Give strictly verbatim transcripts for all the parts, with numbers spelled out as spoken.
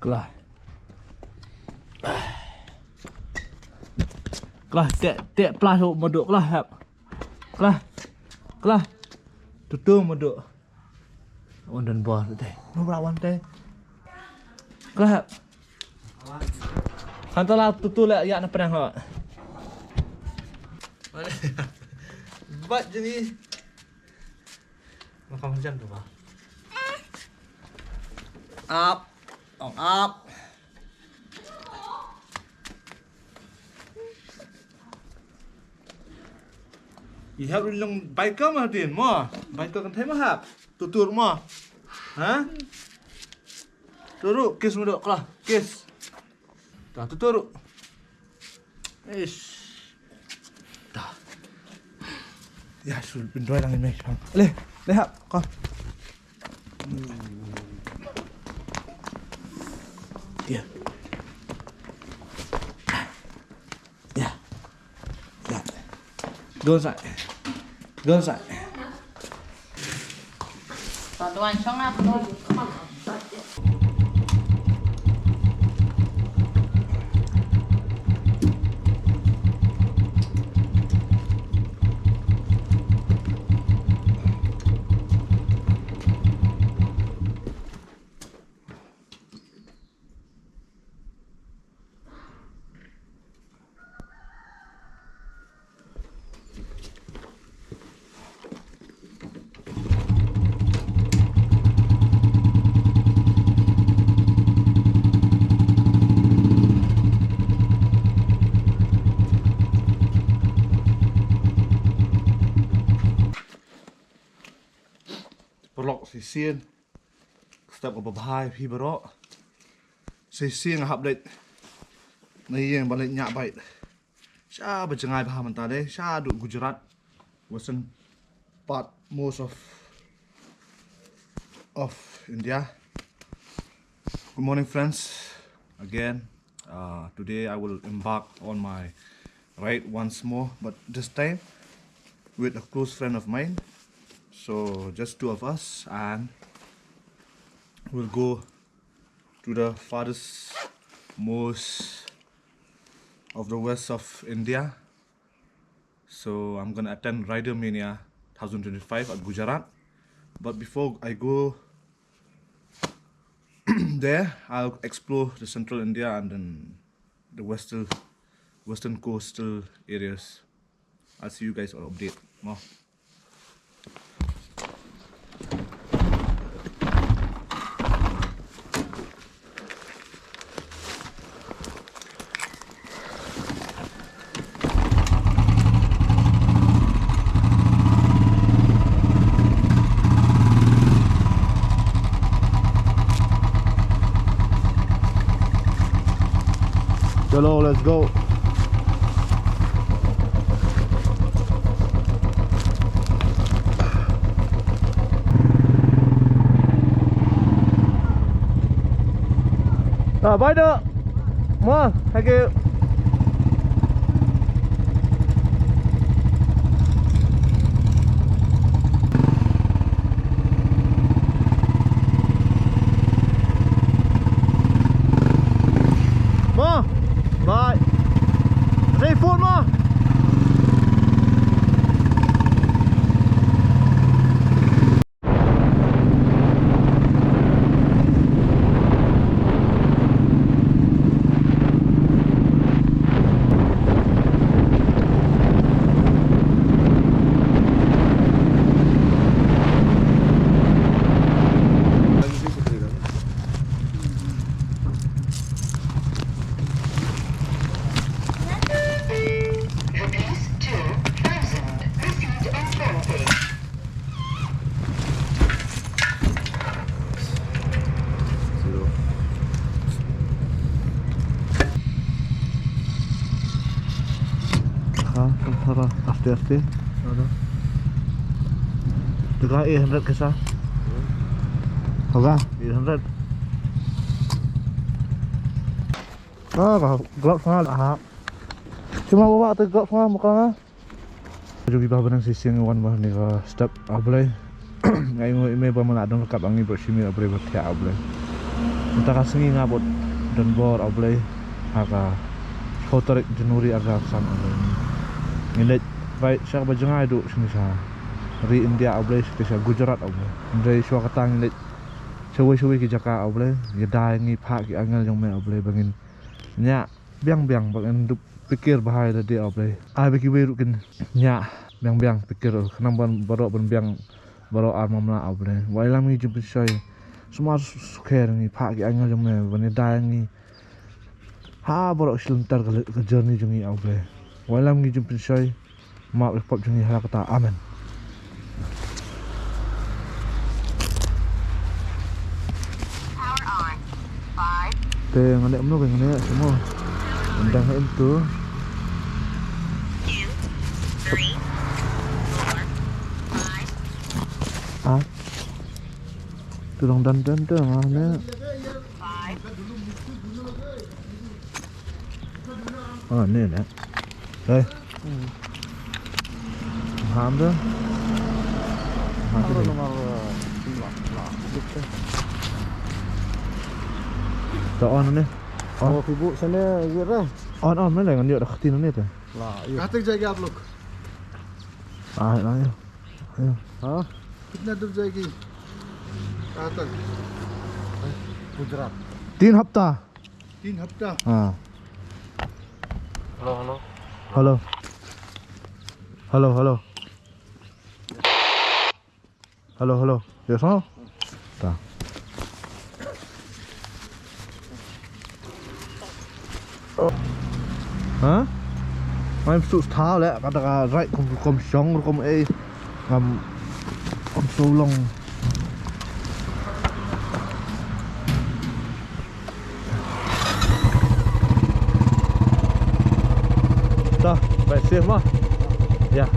Klah. Klah, teh, teh plas u madu klah hap. Klah. Klah. Tutu madu. Wan don bor teh. No bra wan teh. Klah hap. Hanta la tutu la ya na pdang ha. Bat jeni. Makan macam tu bah. Up. Ong up. I hap ri long biker ma din mo. Biker kan thai ma hap. Tutur mo. Ha? Turu, kiss mo dok lah. Kiss. Dah tutur. Ish. Dah. Ya, sul bendoi lang ini. Le, le hap. Kau. Ya. Ya. Ya. Go inside. Go inside. Tuan shong aku. Paralok shisien. Step kaba bha ïa phi baroh. Shisien nga hap leit na ïing ban leit ñiah bait. Sha ba jngai bha mynta dei, sha haduh Gujarat, western part most of of India. Good morning, friends. Again, uh, today I will embark on my ride once more, but this time with a close friend of mine. So just two of us, and we'll go to the farthest most of the west of India. So I'm gonna attend Rider Mania twenty twenty-five at Gujarat. But before I go there, I'll explore the central India and then the western, western coastal areas. I'll see you guys on update. Mo. Chalo, let's go. Ah, bye da. Mo, thank you. Mo, bye. Stay phone mo. Rupees two thousand received on PhonePe. Ha, ha, ha, aste, aste. Ada. Tega eight hundred kaisa. Hoga eight hundred. Ah, ka gloves nga la ha. Cuma bawa tu gloves nga, muka nga. Ju biba ba nang shisien wan ba ni ka step, ah, Blei. Nga ïohi me ba man la don ka ba ngi bro shimi, ah, Blei, ba thiah, ah, Blei. Mynta ka sngi nga bud don bor, A Blei, ha ka phew tarik January ar hajar arphew san, A Blei. Ngi leit ride sha kaba jngai duh shane sha ri India, A Blei, sha, sha Gujarat, A Blei. Hynrei shuwa kata ngi leit shawei shawei ki jaka, A Blei. Ïada ïa ngi, phah ki angel jong me, A Blei, ba ngin ñiah biang biang, ba ngin dup pikir bha ïa lade, A Blei. Ai ba kiwei ruh kin ñiah biang biang, pikir khnang ban baroh ban biang baroh ar mamla, A Blei. Wallam ngi jingpynshoi, sumar sukher ngi, phah ki angel jong me ban ïada ïa ngi ha baroh shi lynter ka, ka journey jong ngi, A Blei. Wallam ngi jingpynshoi, map ïa ki pop jong ngi ha la katta. Amen. Te nga leh kumno, nga leh kumno? Dang ha into. Ah. Tu dang dang dang dang, ah, ne. Ah, ne, ne. Hey. Hmm. Ham tu. Ham tu. Nomor, eh, sembilan. Nah, betul. Ta on ne. On. Oh, sibuk sana, ya, dah. On, on, mana ngan ïoh dah khatin ne tu. Lah, ya. Kata jaga आप लोग। Ah, lah, ya. हाँ। कितना दूर जाएगी? कहाँ तक? गुजरात। तीन हफ्ता। तीन हफ्ता? हाँ। हेलो, हेलो। हेलो। हेलो, हेलो। Hello, hello. Yes, no? Ta. Hah? Ngam suk thaw leh, kata ka ride kum, kum shong, kum ei. Ngam, ngam suk long. Dah, baik, safe mah. Ya.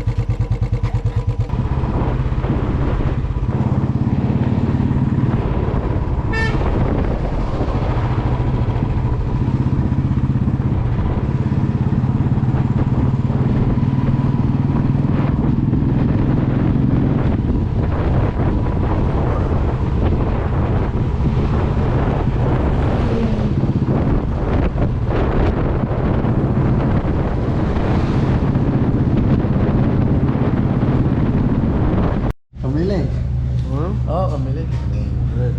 Ka Mele. Hmm? Oh, ka Mele. Good.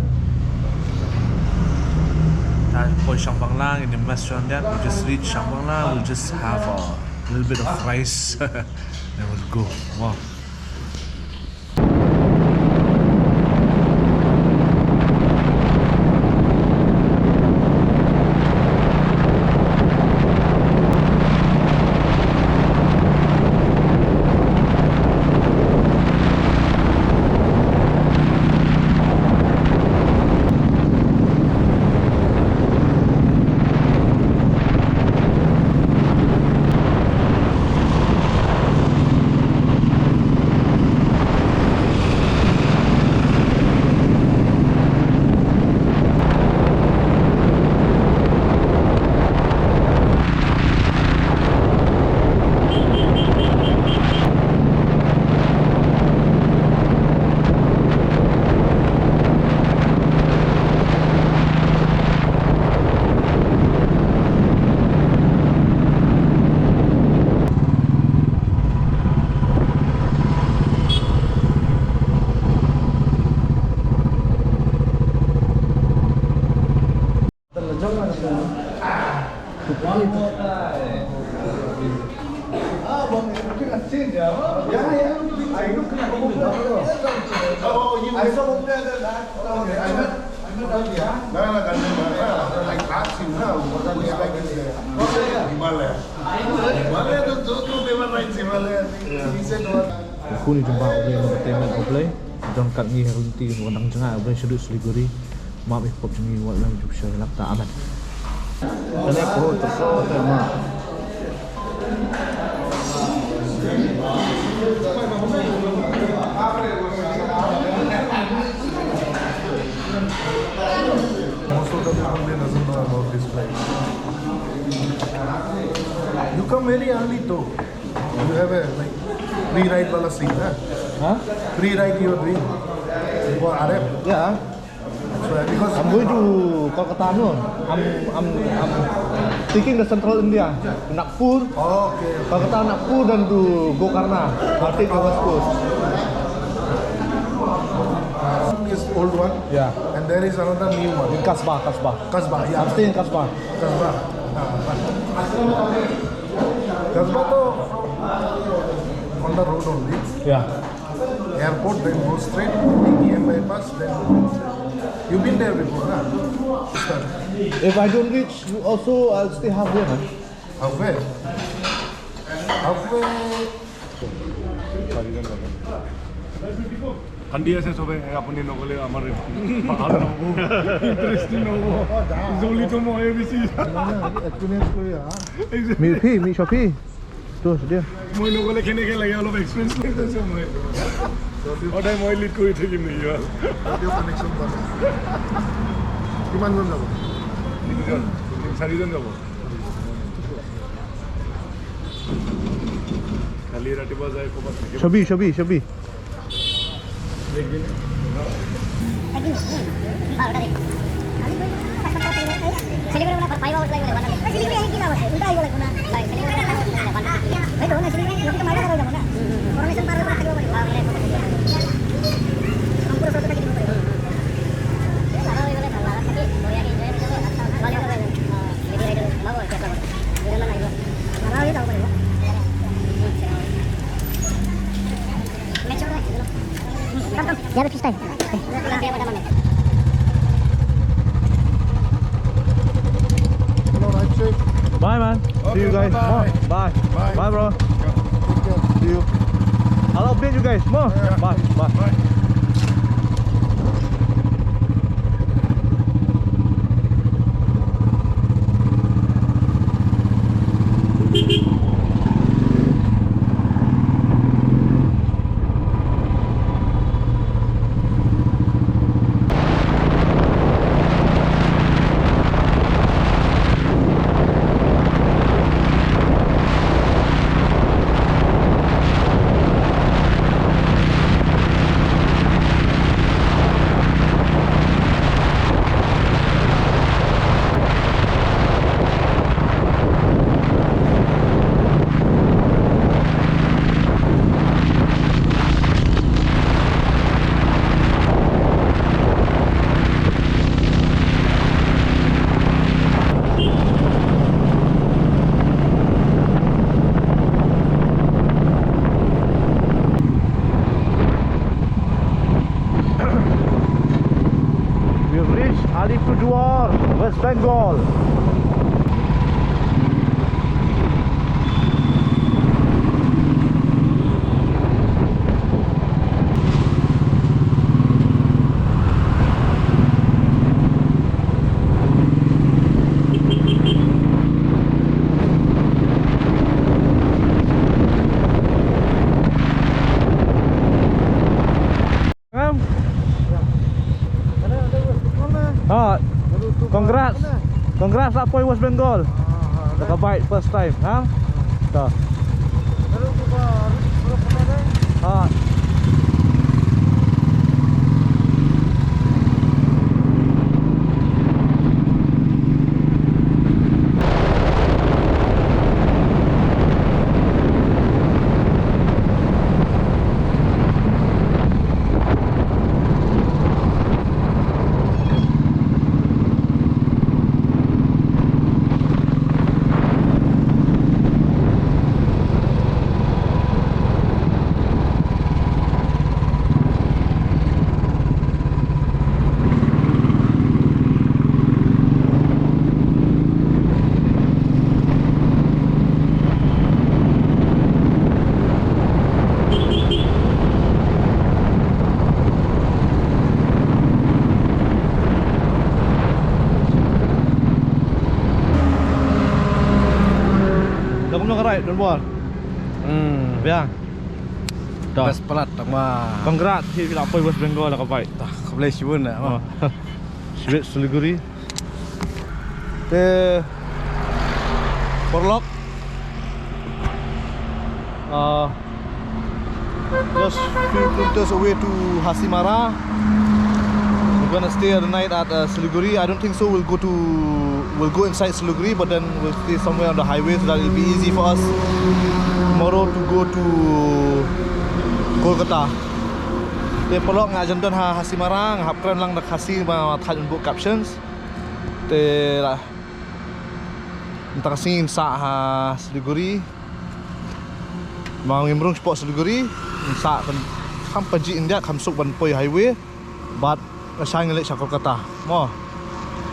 Time for Shambangla in the restaurant that we just reached Shambangla. We'll just have a little bit of rice. Then we'll go. Wow. Khun ïa jong ba U Blei, na ka tei met U Blei. Don kat ngi ha ka lynti ba dang jngai U Blei shaduh Siliguri. Map ïa ki pop jong ngi, wat lem jong sha lak ta. Amen. Kane ko to ko te ma. Most of the people, they doesn't know about this flight. You come very early though. You have a, like, free ride wala seat, huh? Huh? Free ride you are doing for R F. Yeah. Because I'm going to Kolkata, no? I'm, I'm, I'm taking the central India, Nagpur. Oh, okay. Kolkata, Nagpur, then to Gokarna. I'll take the west coast. This old one. Yeah. And there is another new one. In Kasbah, Kasbah. Kasbah, yeah. I'm staying in Kasbah. Kasbah. Ah, Kasbah to on the road only. Yeah. Airport, then go straight, take E M bypass, then you've been there before, na? If I don't reach, you also, I'll stay halfway, man. Halfway? Halfway. কান্দি আছে সবে, আপুনি নগ'লে আমাৰ ভাল নহ'ব, ইণ্টাৰেষ্টিং নহ'ব। জলি তো মই বেছি। এক্সপিৰিয়েঞ্চ কৰি আহা। Exactly। Mi, Phi, mi, Shofi. Tuh, dia. মই নগ'লে কেনেকে লাগে, অলপ এক্সপিৰিয়েঞ্চ লৈ থৈছোঁ মই। সদায় মই লিড কৰি থাকিম নেকি? অডিঅ' কানেকশ্যন বন্ধ। কিমানজন যাব? তিনিজন, তিনি, চাৰিজন যাব। কালি ৰাতিপুৱা যাই ক'ৰবাত থাকিব। ছবি, ছবি, ছবি। Come, come. Yeah, but this time. Hello, right side. Bye, man. See you guys. Bye. Bye. Bye, bro. Take care. See you. I'll update you guys more. Yeah. Bye. Bye. Bye. We've reached Alipurduar, West Bengal. Em? Ah, congrats. Congrats lah poi West Bengal. Dah ka bike first time, ha? Dah. Ah. Dah kumno ka ride, Don Bor? Hmm. Biang. Dah. Best palat, tang ma. Congrats, hi phi la poi West Bengal la ka bike. Dah, khublei shibun na. Oh. Shibit Siliguri. Te paralok. Ah, just few kilometers away to Hasimara. We're Gonna stay the night at uh, Siliguri. I don't think so. We'll go to we'll go inside Siliguri, but then we'll stay somewhere on the highway so that it'll be easy for us tomorrow to go to Kolkata. Te paralok, nga jan don ha Khasi Mara, nga hap kren lang da Khasi ba thait un buh captions. Te la mynta ka sngi ngin sah ha Siliguri. Ba ngim rung shapoh Siliguri, ngin sah kan kham pynjih India, kham suk ban poi highway. Bad lashai ngin leit sha Kolkata mo.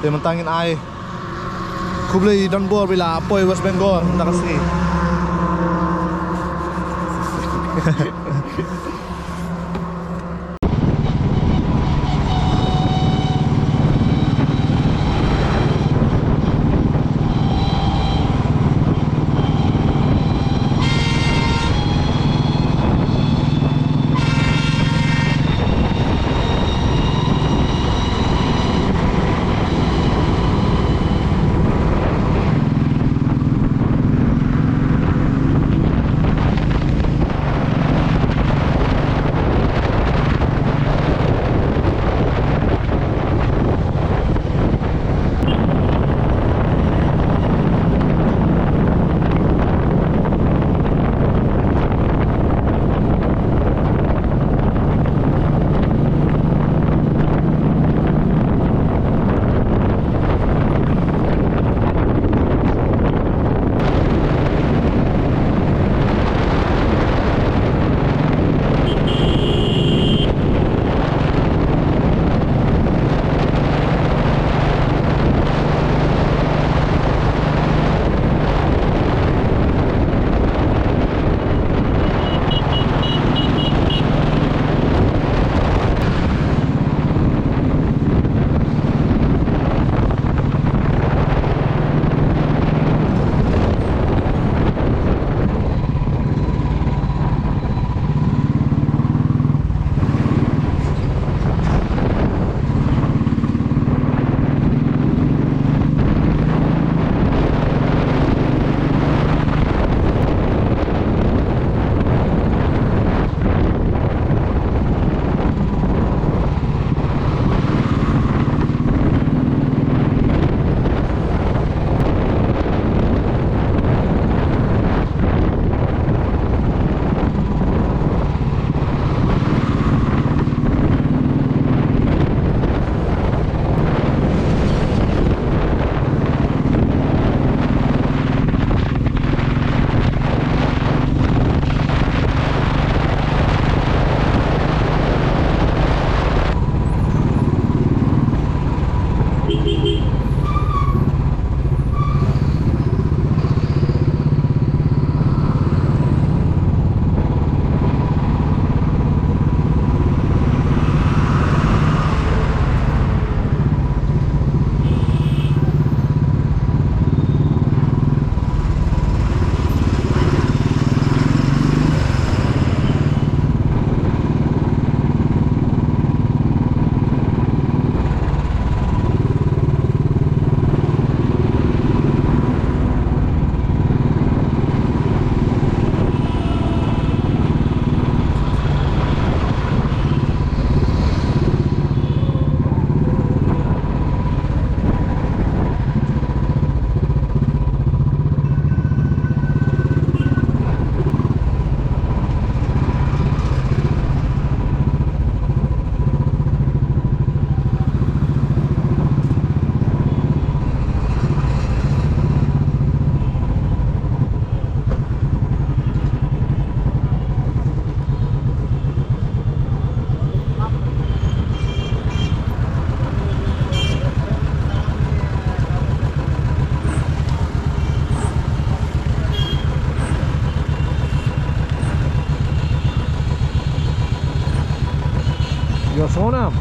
Te mynta ngin ai khublei donbor ba la poi West Bengal mynta ka sngi. Yo, Sonam.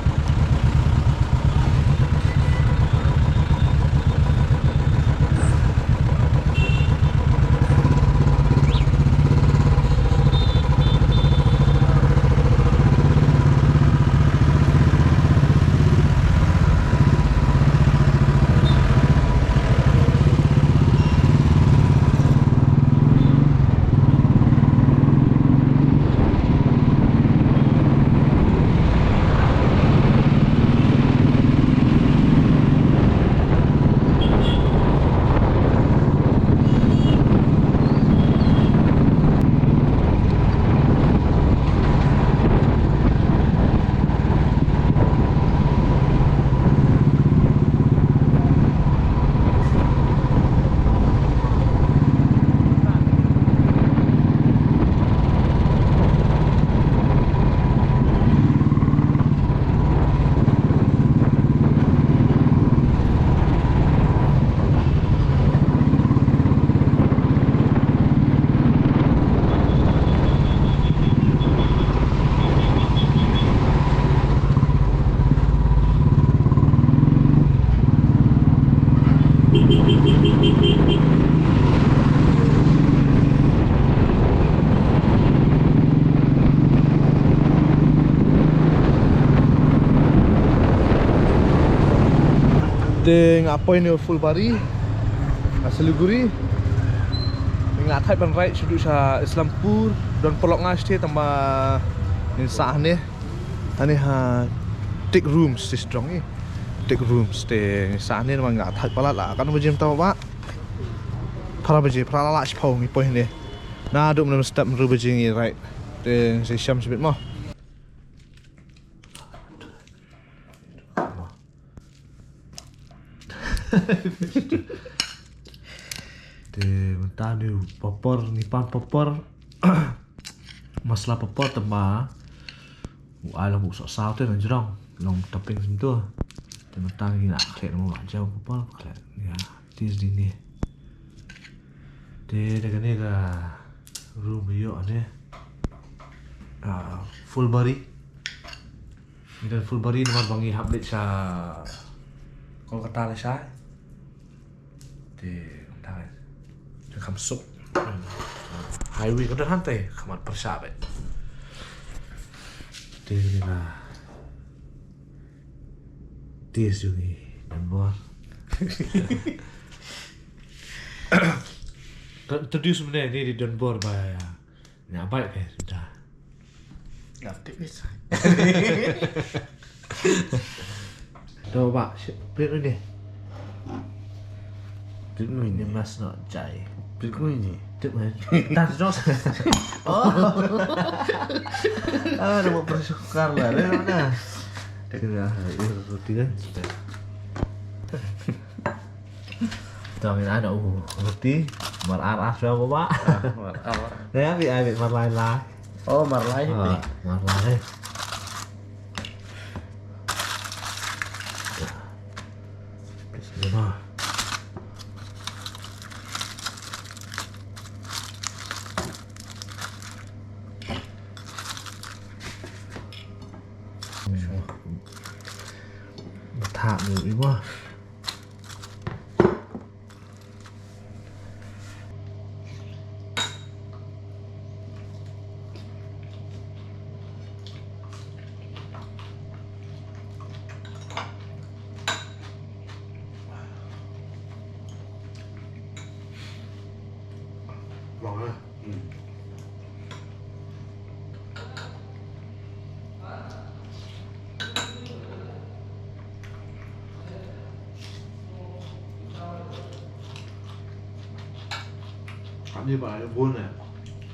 Te nga poi ne Phulbari, nga Siliguri. Nga thait ban ride shaduh sha Islampur, don paralok nga shatei tangba ngin sah hangne. Hangne ha Tik Rooms, te sdang i Tik Rooms, te ngin sah hangne namar nga thait palat la. Katno baje mynta ba? Phra baje, phra la la shiphew ngi poi hangne. Naduh mynne mynstep hynriew baje ngi ride. Te ngin sa shem shibit mo. Te mynta ngi papor, ngi pan papor. Masala papor tangba u ai lang u sohsaw te na jrong long topping sngewthuh. Te mynta ngi la khleh mo ba jaw papor khleh. Ya, tis di ni. Te da kane ka room ïoh ne. Ah, Phulbari. Ngi don Phulbari namar ba ngi hap leit sha Kolkata lashai. Te mynta ka jingkham suk. Highway ka don hangtai, kham pyrshah beit. Te ngi la tis jong ngi Donbor. Introduce mynne ngi dei Donbor ba ïa. Ïa bai phi da. Ïa tip ni sa. To ba, shi-, print ni. Print ni. Ni mas no jai. Print ni. Tip ni. Das jos. Oh. Ah, ada buat persukar lah. Ada mana? Kena, eh, roti kan. Tang ina na u roti, mar ar ar shuwa ba. Ah, mar ar. Ngi ambil, ambil mar lai lai. Oh, mar lai. Ah, mar lai. Bismillah. Ba thah mu i ba. Long ah. Hmm. Ani ba ai bun ne.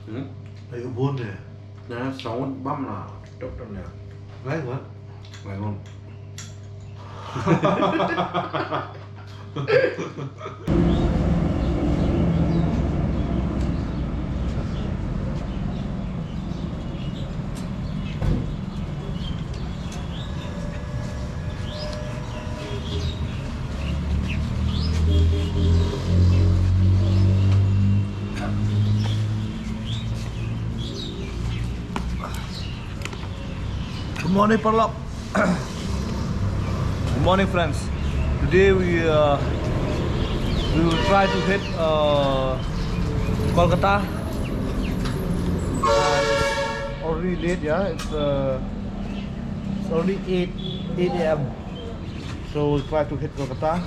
Hmm? Ai bun ne. Na sound bam na. Tok tok ne. Lai wat. Lai wat. Good morning, paralok. Good morning, friends. Today we, uh, we will try to hit, uh, Kolkata. Uh, it's already late, yeah. It's, uh, it's already eight, eight a m. So we'll try to hit Kolkata.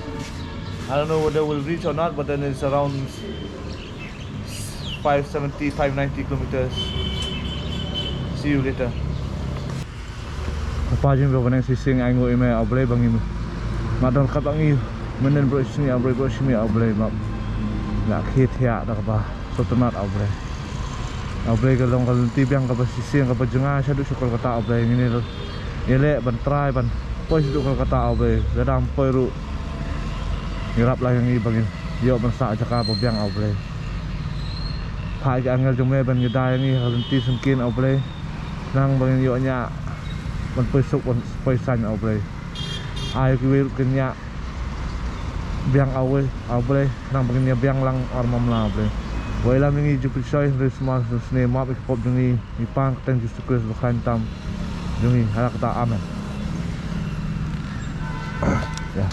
I don't know whether we'll reach or not, but then it's around five seventy, five ninety kilometers. See you later. Kpa jong ngi ba nang shisien ai nguh ïa me, A Blei, ba ngi mad donkam ba ngi mynnin baroh shi sngi, A Blei, baroh shi miet, A Blei, map. Nga khie thiah da kaba sngewtynnat, A Blei. A Blei, ka long ka lynti biang kaba shisien kaba jngai shaduh sha Kolkata, A Blei. Ngin ïaleh ban trai ban poi shaduh Kolkata, A Blei. Lada ym poi ruh ngi ïarap lang ïa ngi ba ngin ïoh ban sah jaka ba biang, A Blei. Phah ïa ki angel jong me ban ïada ïa ngi ha ka lynti syngkien, A Blei. Khnang ba ngin ïoh ñiah ban poi suk ban poi saiñ, A Blei. Ai ïa kiwei ruh kin ñiah biang, A Blei, A Blei, khnang ba ngin ïa biang lang ar mamla, A Blei. Wat ïalam ïa ngi jingpynshoi hynriew sumar hynriew snem, map ïa ki pop jong ngi, ngi pan ha ka kyrteng Jisu Khrist ba khlaiñ tam jong ngi, ha la kata, amen. Ya.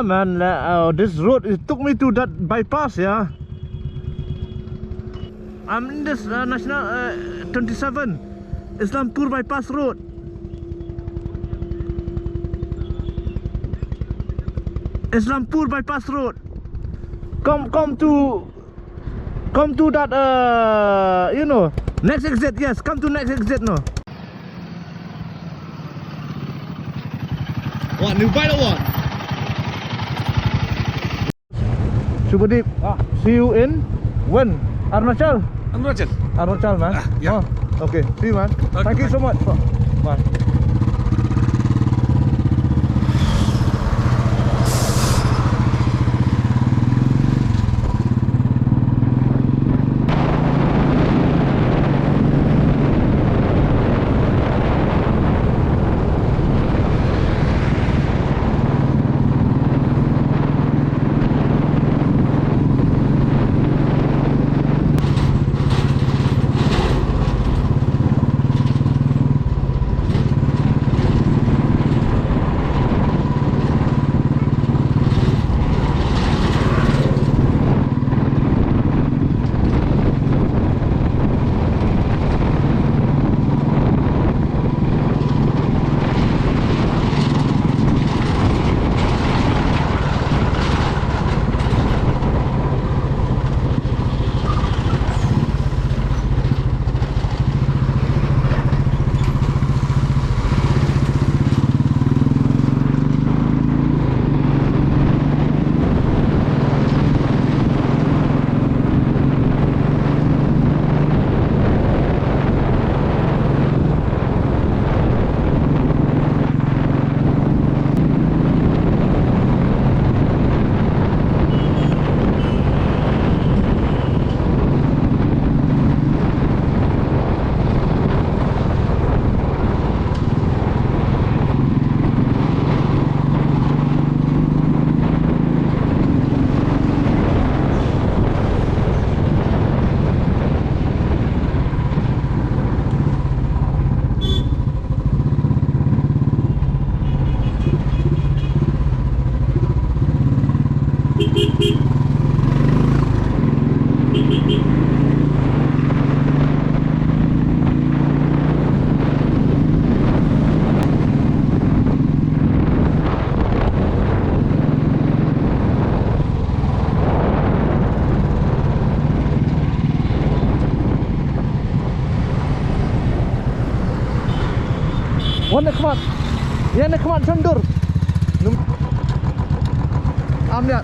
Man, la- uh, this road, it took me to that bypass, yeah. I'm in this uh, national uh, twenty-seven, Islampur bypass road. Islampur bypass road. Come, come to, come to that. Uh, you know, next exit. Yes, come to next exit. No. Wah, new bike lah, wah. Subhadeep, ah, see you in when? Arunachal? Arunachal. Arunachal, man. Ah, yeah. Oh, okay. See you, man. Okay, thank you so much. Bye. Wan na khmat. Ïa na khmat shandur. Num- Am ïa.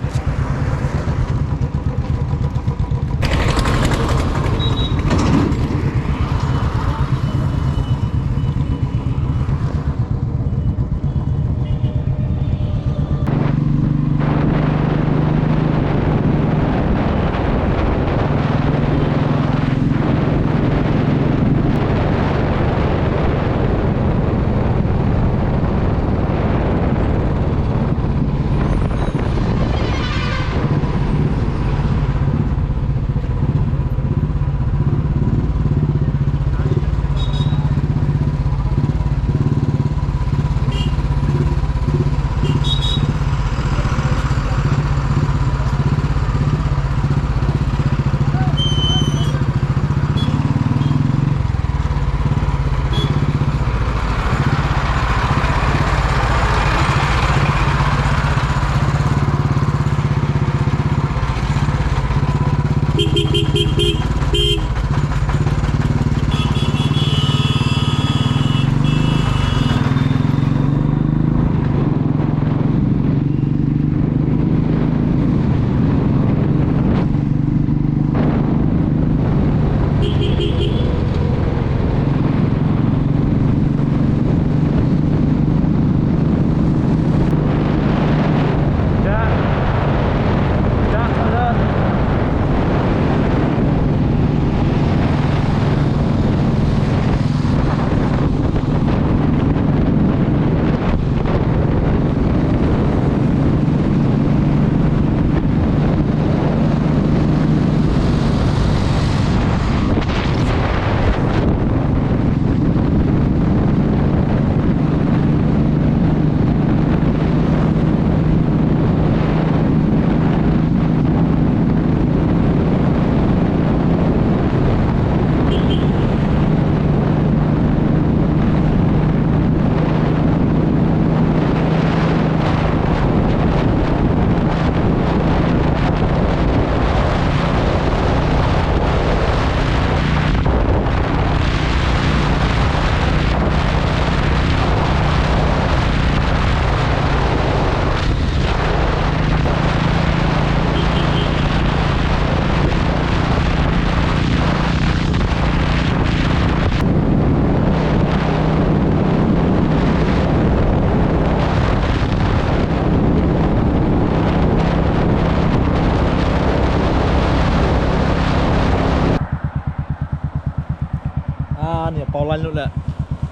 Ïa paw lain lut leh.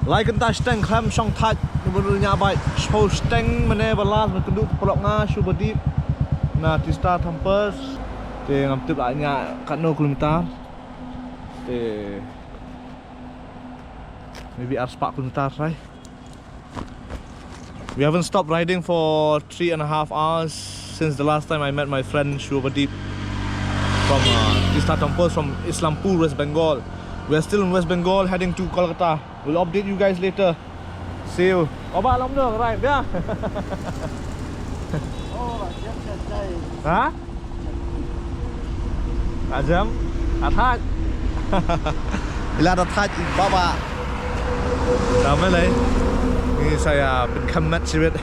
Lai kynta shiteng khlem shong thait. Ngi bun ïa bai shiphew shiteng mynne ba last mynne kynduh paralok nga shu ba dip na Teesta Campus. Te ngam tip la ïa katno kilometer. Te maybe ar spah kilometer, right? We haven't stopped riding for three and a half hours since the last time I met my friend Shubhadeep from uh, Teesta Campus from Islampur, West Bengal. We are still in West Bengal, heading to Kolkata. We'll update you guys later. See you. Oba lom dong, right? Yeah. Ha? Ajam, athaj. Ila da thaj baba. Dame lai. Ni saya pynkham mat shibit.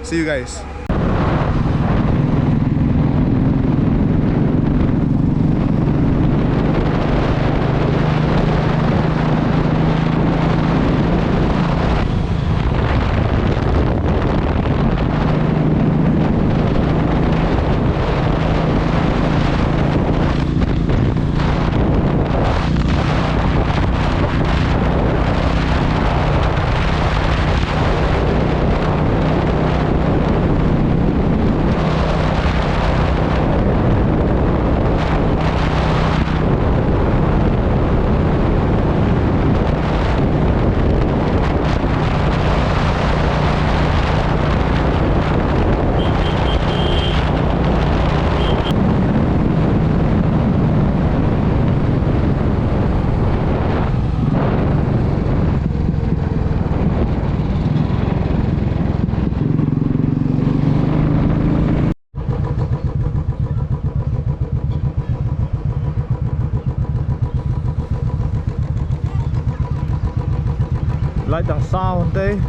See you guys. Light dang saw hynrei.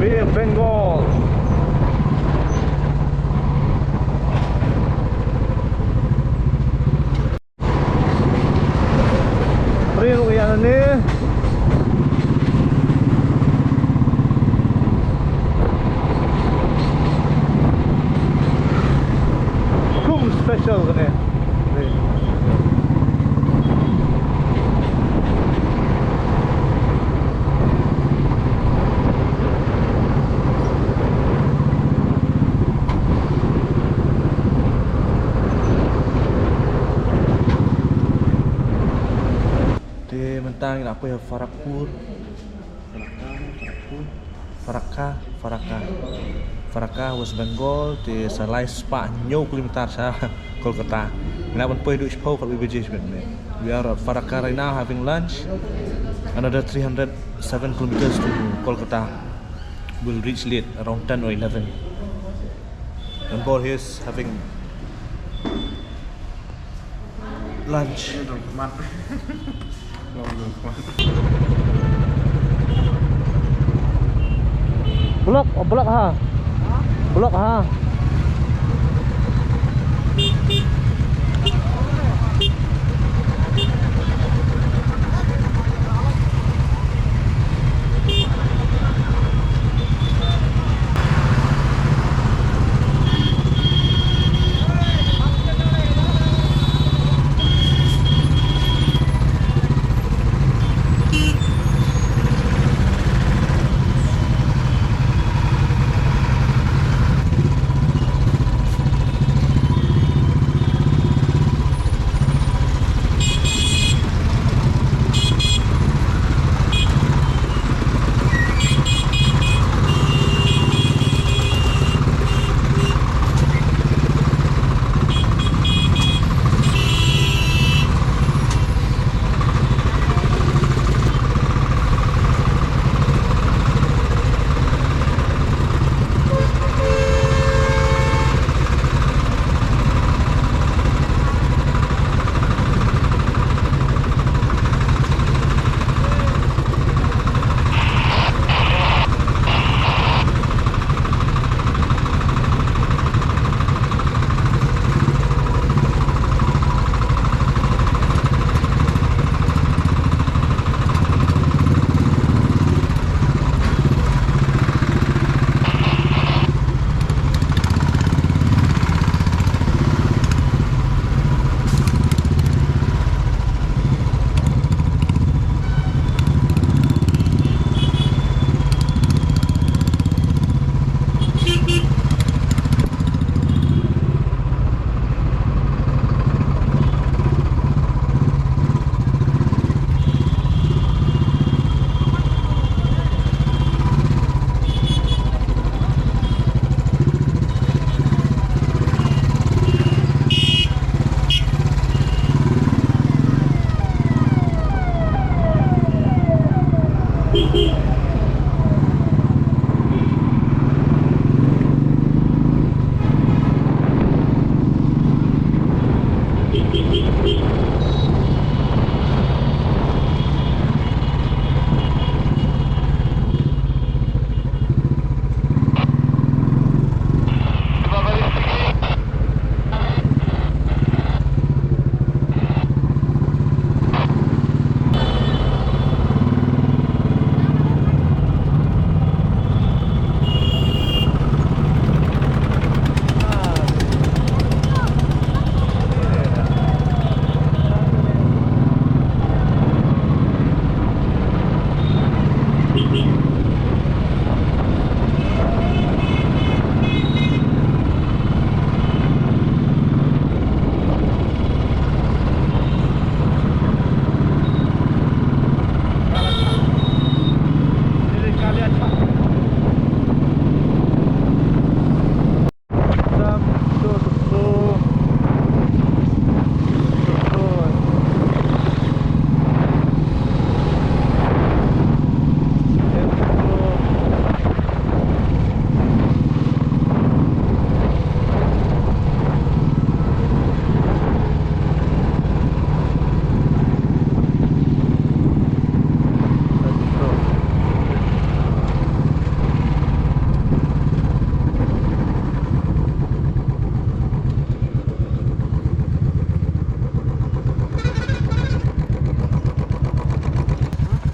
Bay of Bengal. Ri ruh ïa ne. Kum special kane. Te mynta ngi la poi ha Farakpur. Farakka, Farakka. Farakka, West Bengal, te sa lai spah hynñiew kilometer sha Kolkata. Ngi la ban poi haduh shiphew khatwei baje shibit mynne. We are at Farakka right now having lunch. Another three hundred seven kilometers to Kolkata. We'll reach late, around ten or eleven. And Bor here is having lunch. Block, oh, block ha. Block ha.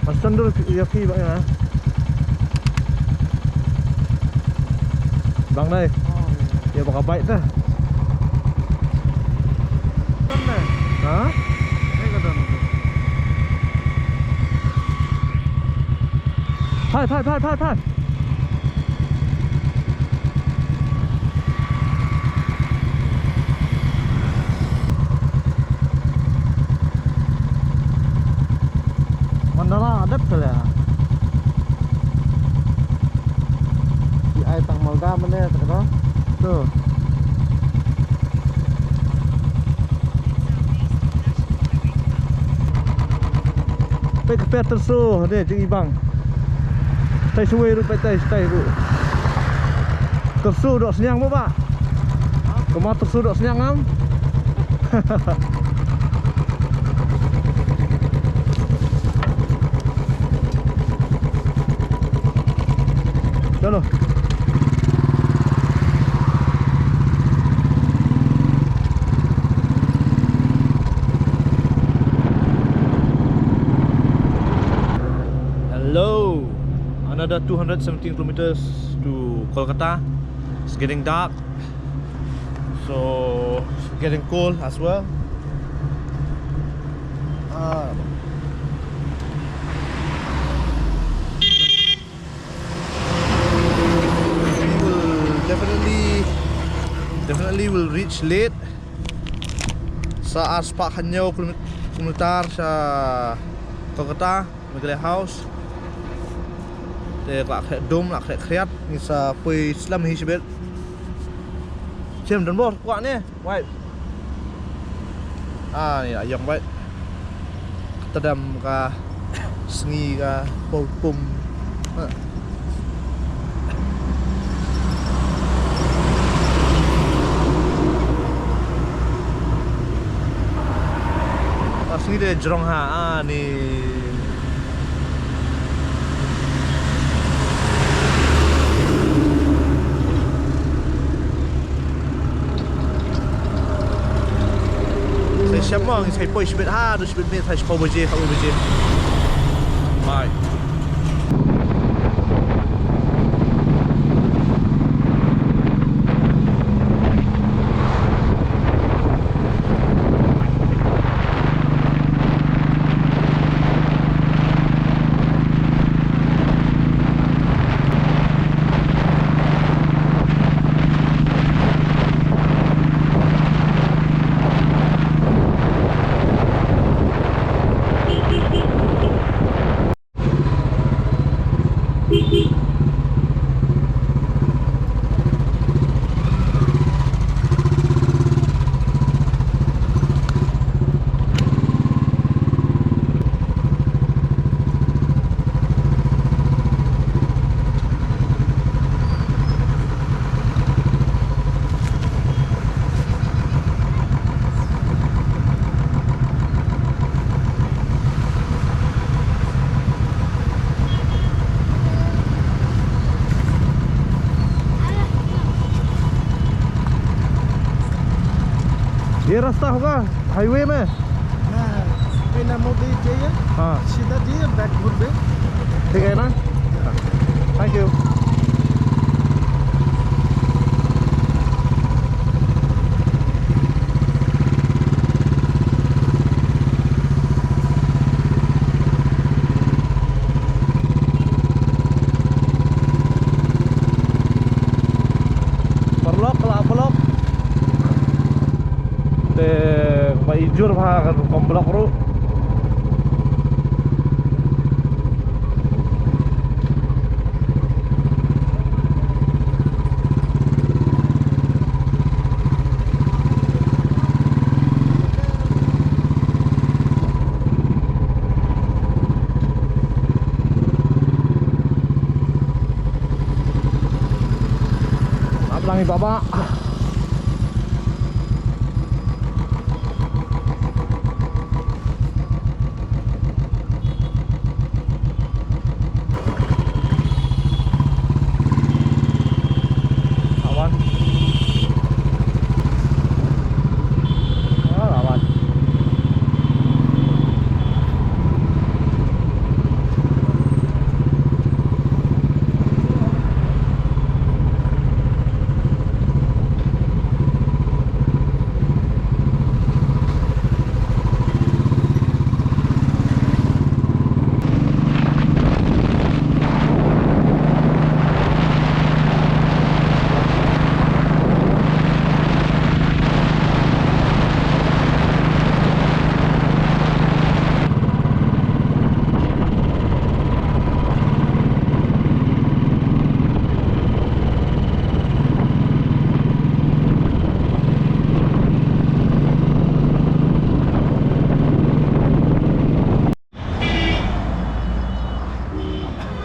Mas tandur ya phi bang na. Bang nai. Ya baka baik dah. Ha? Thai, thai, thai, thai, thai. Mandala dep kala. Ki ai tang Malda mane ta ka. Tu. Pek Peterso de jing ibang. Tei shuwei ruh, peit tei, tei ruh. Tyrsu doh sniang mo ba? Kumba tyrsu doh sniang ngam? Chalo. Hello. Another two hundred seventeen kilometers to Kolkata. It's getting dark. So, it's getting cold as well. Ah. We will definitely, definitely will reach late. Sa ar spah hynñiew kilometer sha Kolkata, Meghalaya House. Te ka la khreh dum, la khreh khriat, ngi sa poi slem hi shibit. Shem don bor kwah ne, wife. Ah, ni la ïong bad. Ka tdem ka sngi ka pum pum. Ha. Ka sngi de jrong ha, ah, ni. Sa shem mo, sa poi shibit ha, du shibit minit, sa shiphew baje, ka u baje. Bye. ये रास्ता होगा हाईवे में? हाँ, बिना मोदी चाहिए। हाँ। सीधा दिए, बैक घूर दे। ठीक है ना? Thank you. Paralok, ka la paralok. Te ba ijur bha ka rukom block ruh. Ap lang i baba. Awan. Ah, awan.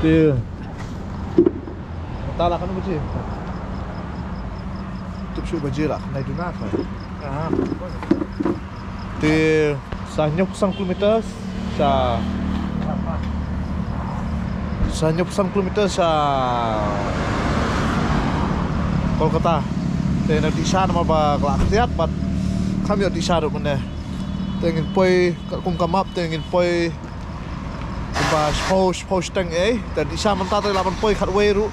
Te Lah, lah, kan baje. Tip shu baje lah, nai duna ka. Ah. Te sa hynñiew phew san kilometer sha, sa hynñiew phew san kilometer sha Kolkata. Te na dih sha namar ba ka la khriat bad kam ïoh dih sha ruh mynne. Te ngin poi katkum ka map te ngin poi kumba shiphew, shiphew shiteng ei. Te dih sha mynta te lah ban poi khatwei ruh.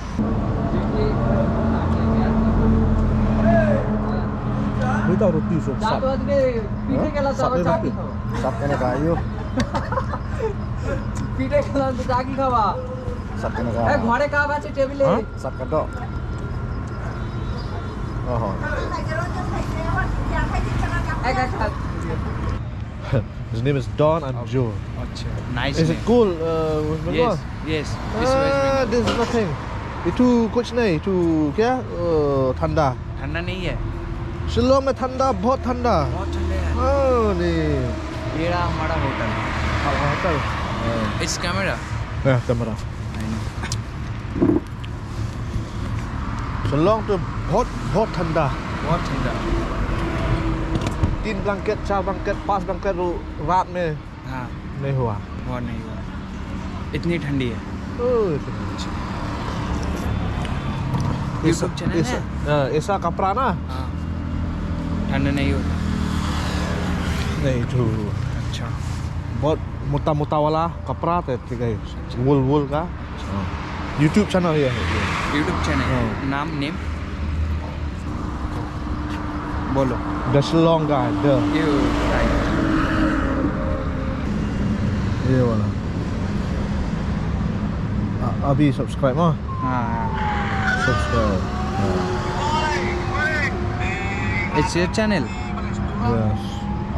Wei tau roti sop sap. Sap ni roti. Sap kena ka ayo. পিঠে খেলাম তো চা কি খাবা? Sap kena ka. এ, ঘরে কাপ আছে টেবিলে। হ্যাঁ? Sap ka dok. Oho. এক, এক, এক। His name is Don and Joe. আচ্ছা, nice name. Is it cool, uh, West Bengal? Yes, yes, it's West Bengal. Ah, this is nothing. Itu kuch nahi, itu kya? Uh, thanda. ठंडा नहीं है। शिलोंग में ठंडा, बहुत ठंडा। बहुत ठंडा है। Oh, नहीं। ये रहा हमारा होटल। हाँ, होटल। It's camera। Yeah, camera। I know। शिलोंग तो बहुत, बहुत ठंडा। बहुत ठंडा। तीन ब्लैंकेट, चार ब्लैंकेट, पांच ब्लैंकेट रो-, रात में हाँ। नहीं हुआ। बहुत नहीं हुआ। इतनी ठंडी है। ओह, इतनी। अच्छा। YouTube ऐसा, channel ऐसा, है? हाँ, ऐसा कपड़ा ना? हाँ। ठंड नहीं होता। नहीं, झूठ। अच्छा। बहुत मोटा-मोटा वाला कपड़ा ते, ठीक है। अच्छा। Wool, wool का। हाँ। YouTube channel ये है, ये। YouTube channel। हाँ। नाम, name? बोलो। The Shillong guy, the। ये, right। ये वाला। आ, अभी subscribe, हाँ। हाँ, हाँ। Subscribe। हाँ। It's your channel? Yes।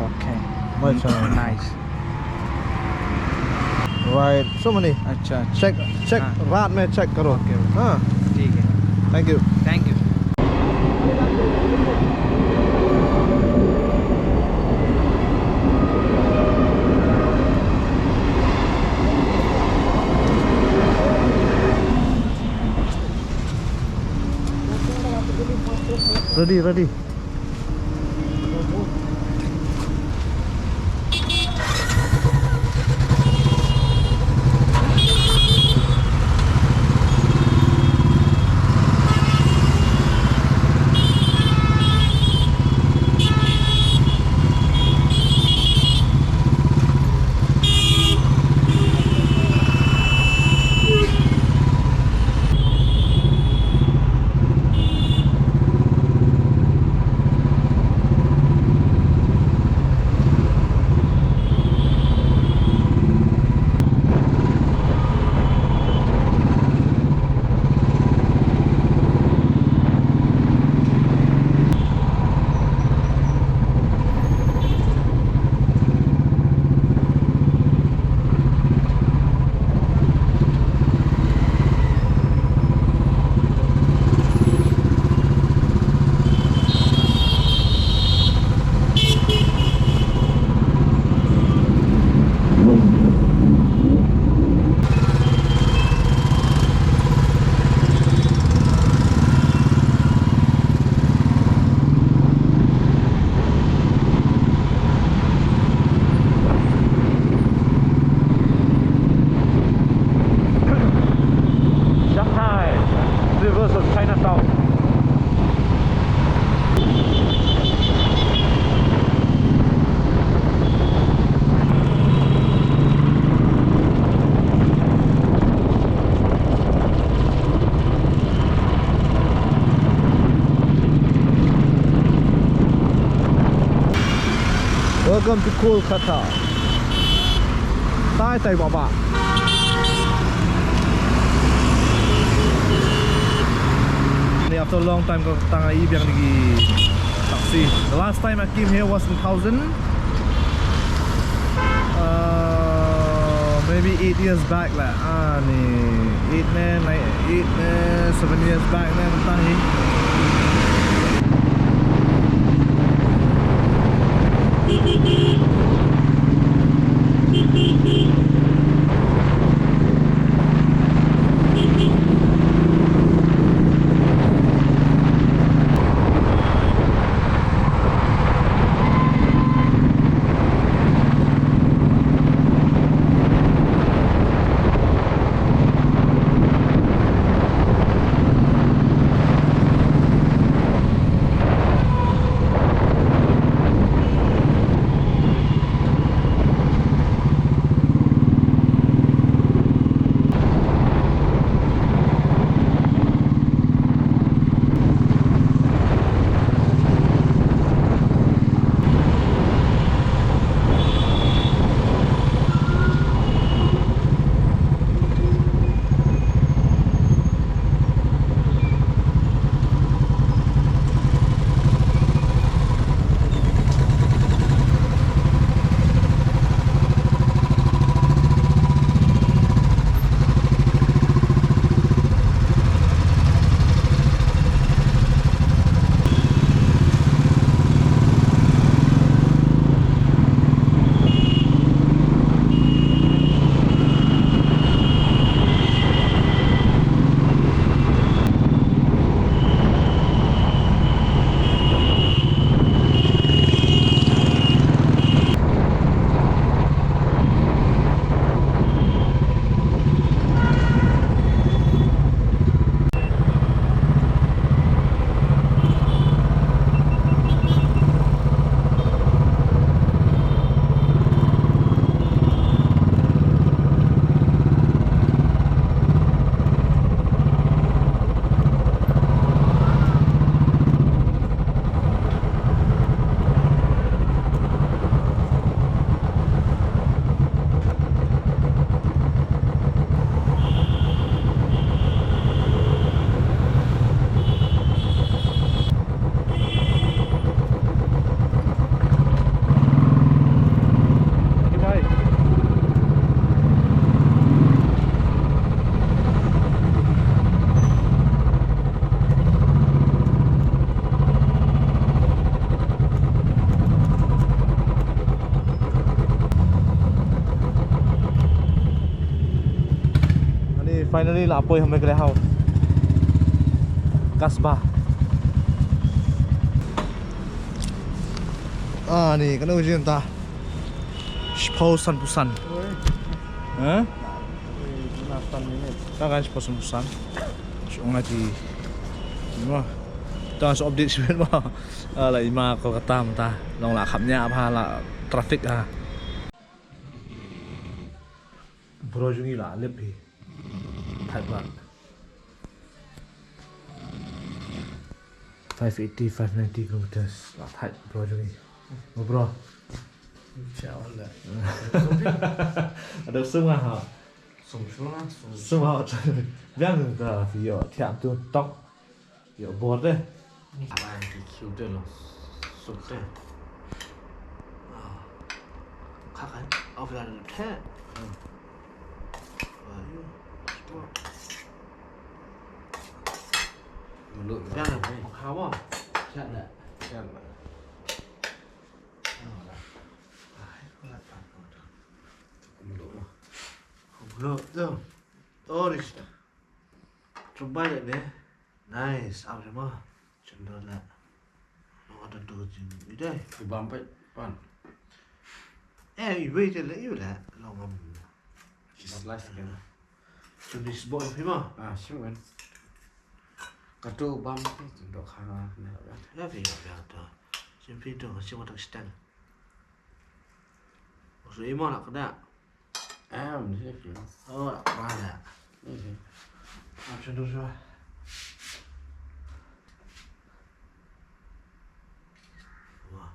Okay। My channel। Nice। Right, so many। अच्छा, अच्छा। Check, check, हाँ। रात में check करो। Okay, okay। हाँ। ठीक है। Thank you। Thank you। Ready, ready। Shanghai, rivers of Chinatown. Welcome to Kolkata. Tai tai baba. Ni after a long time ko tang ai biang ni ki taxi. The last time I came here was two thousand, uh, maybe eight years back lah. Ah, ni eight ne, nine, eight ne, seven years back ne tang hi. Finally la poi ha Meghalaya House. Kasbah. Ah, ni, kano jin ta. Shiphew sanphew san. Ha? Ka kan shiphew sanphew san. Shong nga ti. Ni ma. Ta so update shibit ma. Ah, la ima Kolkata mynta. Long la kham nya bha la traffic ha. Bro jong ngi la lip hi. Thait bad. Five eighty, five ninety kilometers. La thait bro jong ngi. Oh, bro. Insya Allah. Ada sum ha. Sum sum sum. Sum ha. Biang ka video thiam tu tok. Ïoh bor de. Ai, ki cute de lo. Suk de. Ah. Kha kan. Au, biang de. Hmm. Ayo. Mulu. Biang de. Kha wa. Chat de. Chat de. Ai, ko la pa ko. Mulu. Mulu tu. Oh, di sini. Trumbai ne. Nice, ap ma. Chendol la. Long ada dua jin. Idai. Ku bam pet pan. Eh, iwe je le iwe la. Long am. Slice again. Chinese boy phi ma. Ah, sure. Katu bam pet dok hanga ne. Ya phi ya phi tu. Sim phi tu, sim tak stand. Usu imo nak kena. Em, ni sih. Oh, mana? Ni sih. Macam tu sih. Wah.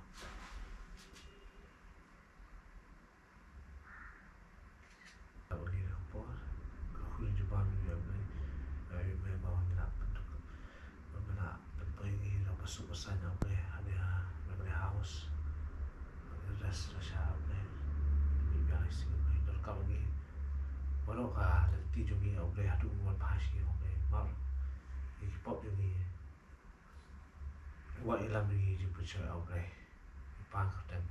Bagi rapor, ka khun jubab ni, ya Blei. Ai, me ba ngi nak pyntuk. Ba ngi nak pynpoi ngi, ra ba suk ba saiñ, ya Blei. Hadi ha, Memory House. Rest ra sha, Blei. Ngi biang ïa sing, Blei, donkam ngi. Baroh ka lynti jong ngi, Blei, haduh ngi wan phai sha ngi, Blei. Mar ngi ki pop jong ngi. Wat ïalam ngi jingpynshoi, Blei. Ngi pan kyrteng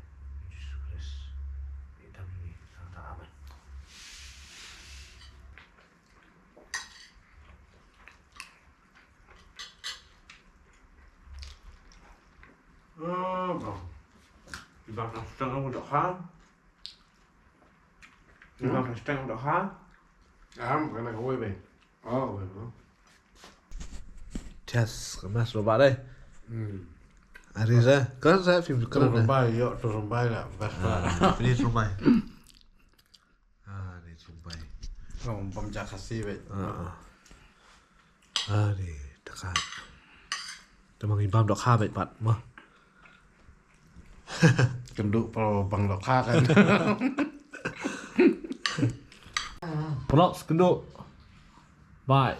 Jisu Khrist. Ngi dam ngi, nangta amen. Ah, bang. Ibang nang stang aku dok ha. Ibang nang stang aku dok ha. Ah, bukan aku, wei, wei. Oh, wei, wei. Jas, kemas lo ba deh. Hmm. Ari sa, kan sa film Tu keren deh. Rumbai, yo, tu rumbai lah, best lah. Ah, ini rumbai. Ah, ni sumpai. Long bam ja khasi beit. Ah, ah. Ah, ni, teka. Te ma ngi bam dohkha beit pat, mo. Kynduh pa bam dohkha kan. Props kynduh. Bye.